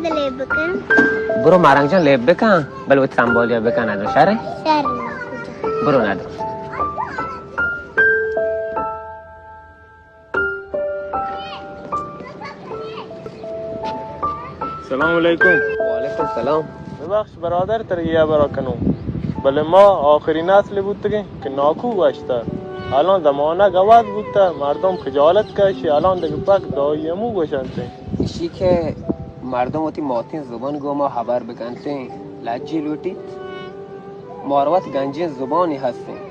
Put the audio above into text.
لیب بکن. برو مارنگ جان لیب بکن، بلے وتی سنبالیا بکن ندر شر. شر ناکو جان. برو ندر. سلام علیکم. وعلیکم سلام. ببخش برادر تر یہ برا کنو، بلے ما آخری نسل بوتگیں کہ ناکو گوشتہ. الان زمانگ عوض بوتہ، مردم خجالت کشی، الان دگہ پک دائی امو گوشنتے. اشی کہ مردم وتی ماتیں زبان گوما حبر بکنتیں، لجی لوٹیت. ماروت گنجیں زبانی ہستیں.